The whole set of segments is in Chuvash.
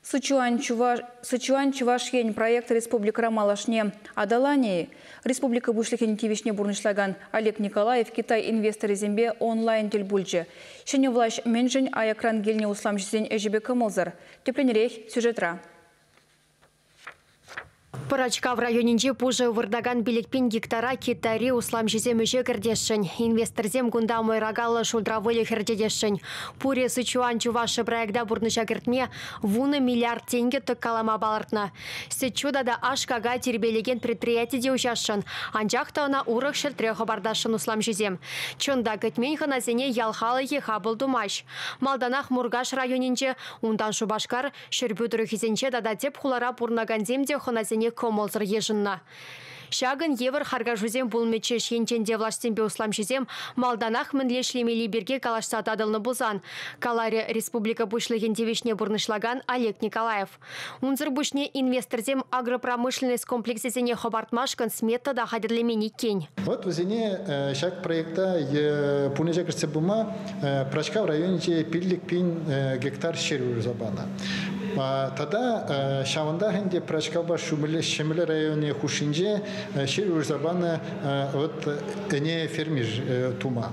Сычуань Чӑваш Ен проект республикӑра малашне аталанӗ-и? Республика Пуҫлӑхӗн тивӗҫне пурнӑҫлакан Олег Николаев Китай инвесторӗсемпе онлайн тӗл пулчӗ. Ҫӗнӗ влаҫ мӗншӗн аякран килнӗ усламҫӑсен ӗҫӗпе кӑмӑлсӑр? Тӗплӗнрех сюжетра. Пӑрачкав районӗнче пушӑ выртакан 5 000 гектара Китайри усламҫӑсем ӗҫе кӗртесшӗн. Инвесторсем кунта мӑйракаллӑ шултра выльӑх ӗрчетесшӗн. Пурӗ Сычуань Чуваши проекта пурнӑҫа кӗртме 10 миллиард тенкӗ тӑккалама палӑртнӑ. Сӗт-ҫу тата аш-какай тирпейлекен предприяти те уҫасшӑн. Анчах та ӑна урӑх ҫӗртре хӑпартасшӑн усламҫӑсем. Чӑн та, кӗтмен хӑнасене ял халӑхӗ хапӑл тумасть. Малтанах Муркаш районӗнче, унтан Шупашкар, Ҫӗрпӳ тӑрӑхӗсенче тата тӗп хулара пурӑнакансем те хӑнасене кӑмӑлсӑр йышӑннӑ. Ҫакӑн евӗр харкашусем пулмӗччӗҫ енчен те влаҫсемпе усламҫӑсем малтанах мӗнле ӗҫлемелли пирки калаҫса татӑлнӑ пулсан, каларӗ республика Пуҫлӑхӗн тивӗҫне пурнӑҫлакан Олег Николаев. Унсӑр пуҫне инвесторсем агропромышленность комплексӗсене хӑпартмашкӑн смета та хатӗрлемен иккен. Вот вӗсене ҫак проекта пурнӑҫа кӗртсе пыма Пӑрачкав районӗнче 5 000 гектар ҫӗр уйӑрса панӑ. Тата ҫавӑнтах ӗнтӗ Пӑрачкавпа Ҫӗмӗрле районӗ хушшинче ҫӗр уйӑрса панӑ вот ӗне ферми тума.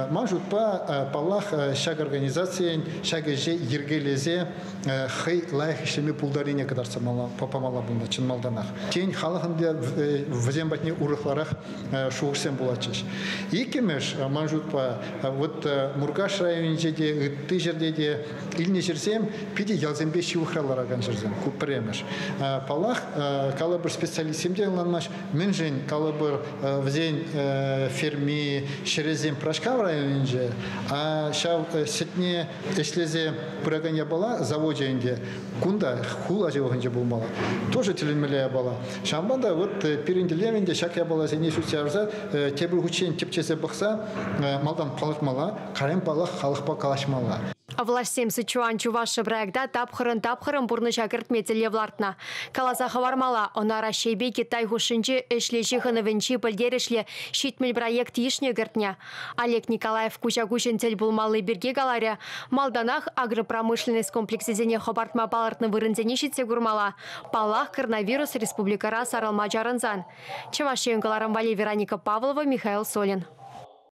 Ман шутпа, паллах, ҫак организацийӗн ҫак ӗҫе йӗркелесе хӑй лайӑх ӗҫлеме пултарнине кӑтартса памалла пулнӑ чӑн малтанах. Тен, халӑхӑн та вӗсем патне урӑхларах шухӑшсем пулатчӗҫ. Иккӗмӗш, ман шутпа, вот Муркаш районӗнче те, ытти ҫӗрте те илнӗ ҫӗрсем питӗ ялсемпе ҫывӑхра ларакан ҫӗрсем. Ку пӗрремӗш. Паллах, калӑпӑр специалистсем те ӑнланмасть, мӗншӗн калӑпӑр вӗсен ферми ҫӗрӗсем Пӑрачкав районӗнче, а ҫав сӗтне ӗҫлесе пыракан япала завочӗ ӗнтӗ кунта хула ҫывӑхӗнче пулмалла. Тоже тӗлӗнмелле япала. Ҫавӑнпа та вот пирӗн тӗллев ӗнтӗ ҫак япаласене сӳтсе явса тепӗр хутчен тӗпчесе пӑхса малтан палӑртмалла, кайран паллах халӑхпа калаҫмалла. Влаҫсем Сычуань Чуваши проекта тапхӑрӑн-тапхӑрӑн пурнӑҫа кӗртме тӗллев лартнӑ. Каласа хӑвармалла, ӑна Раҫҫейпе Китай хушшинчи ӗҫлӗ ҫыхӑнӑвӗнчи пӗлтерӗшлӗ 70 проект йышне кӗртнӗ. Олег Николаев куҫа-куҫӑн тӗл пулмалли пирки каларӗ. Малтанах агропромышленность комплексӗсене хӑпартма палӑртнӑ вырӑнсене ҫитсе курмалла. Паллах, коронавирус республикӑра сарӑлма чарӑнсан. Чӑваш Ен кӑларӑм валли Вероника Павлова, Михаил Солин.